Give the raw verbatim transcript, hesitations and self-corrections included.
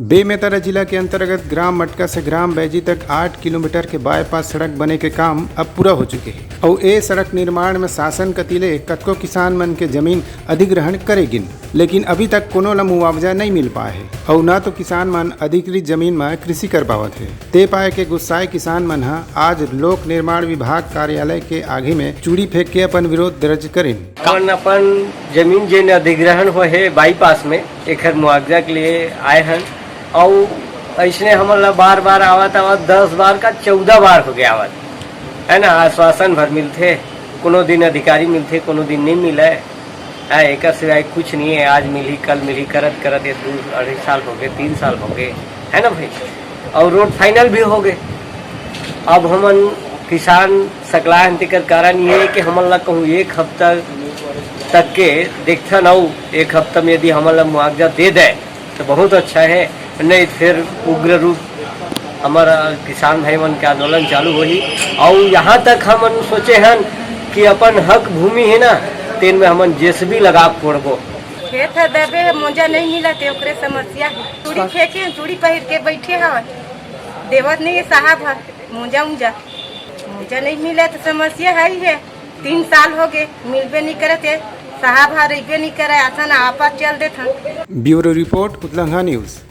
बेमेतरा जिला के अंतर्गत ग्राम मटका से ग्राम बैजी तक आठ किलोमीटर के बाईपास सड़क बने के काम अब पूरा हो चुके हे। अउ ए सड़क निर्माण में शासन कति ले कतको किसान मन के जमीन अधिग्रहण करे गिन, लेकिन अभी तक कोनो ला मुआवजा नइ मिल पाए हे अउ न तो किसान मन अधिकृत जमीन म कृषि कर पावत हे। ते पाए के गुस्साए किसान मन ह आज लोक निर्माण विभाग कार्यालय के आगे में चूड़ी फेंक के अपन विरोध दर्ज करिन। अपन अपन जमीन जेन अधिग्रहण होए हे बाईपास में, एकर मुआवजा के लिए आए हन। अउ अइसने हमन ला बार बार आवत आवत दस बार का चौदह बार हो गया आवत, है ना। आश्वासन भर मिलथे, कोनो दिन अधिकारी मिलथे, कोनो दिन नहीं मिले। है, एकर सिवाय कुछ नहीं है। आज मिली, कल मिली, करत करत ये दू अढ़ाई साल हो गए, तीन साल हो गए, है ना भाई। और रोड फाइनल भी हो गए। अब हमन किसान सकलाय हन, तेकर कारण ये है कि हमन ला कहूँ एक हफ्ता तक के देखथन, अउ एक हफ्ता में यदि हमन ला मुआवजा दे दे तो बहुत अच्छा है, नहीं फिर उग्र रूप हमारा किसान भाई मन के आंदोलन चालू होही। और यहाँ तक हमन सोचे हन कि अपन हक भूमि है ना, तेन में हमन जेसीबी लगा के कोड़बो। खेत ह दबे हे, मोजा नहीं मिलत हे, ओकरे समस्या है। चूड़ी फेंके, चूड़ी पहिर के बैठे हवय, देवत नहीं है साहब ह मोजा उजा। मोजा नहीं मिले तो समस्या है ही है। तीन साल हो गए, मिलबे नहीं करत है, साहब ह रहिबे नहीं करे, असन आपस चल देथन। Bureau report, Utlangha news.